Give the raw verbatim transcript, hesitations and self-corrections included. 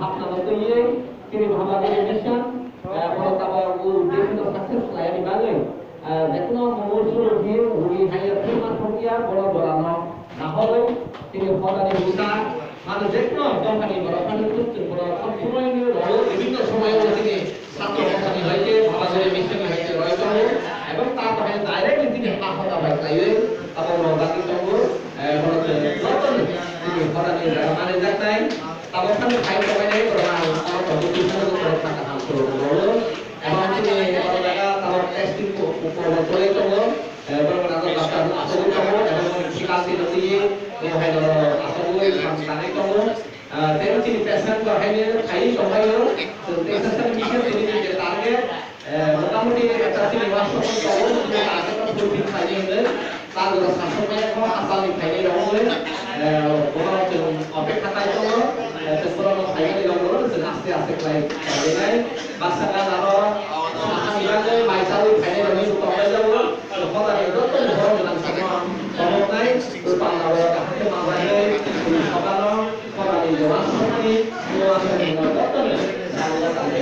Bhapna no twiwi chini Bhaba Guru Mission, eh, bono tabok o uddesho no success khlaina bagwi, eh, jekhuno mungwi suru di, uri haiya thwima thokya, bono jorano nahorwi chini hodani bwsa, mano jekhuno dophani borok phano chwng borok sob somoino rwo, bibhinno somoyo chini Satro Bosani hai khe, Bhaba Guru Mission hai khe roi tongo, ebong ta bahai direct nini ha hoda bai khlaiwi abo rojagwi tongo, eh, bono chwng jotono nini hodani jaga manwi jaknai, abo phano phai tongnai borok ang abo tongo, twi phano borok kha kaham khulumgo, ebong chini oro jaga tabok testing ko, ko, ko, ko, tolai tongo, eh, borok rajak doctor asogwi tongo, ebong chini phikal twi twi, bo hai no asogwi sam sanai tongo. Ah, tei chini patient rok haino khaiwi tongbaio, chwng tei sasa ni bisingo chini je target, eh, motamuti ekta chini uansukmung tongo, chini target no fulfill khlainai hwnwi, ta jora sasokmaya kho hapalni phainai rok wngwi, eh, bono chwng opekha khai tongo, eh, chwng bono phaimani rok no chwng aste aste khlai khlainai. Baksa gana rok sakani bagwi mai chawi phainai rokni bo tongbai jago, chwng hodani joto ni borok gwnang sakno tongmoknai, bwpang rok kaham khe manjaknai, chwng sokano Khorani jora sokmani, jora sokmani jotono salo tangwi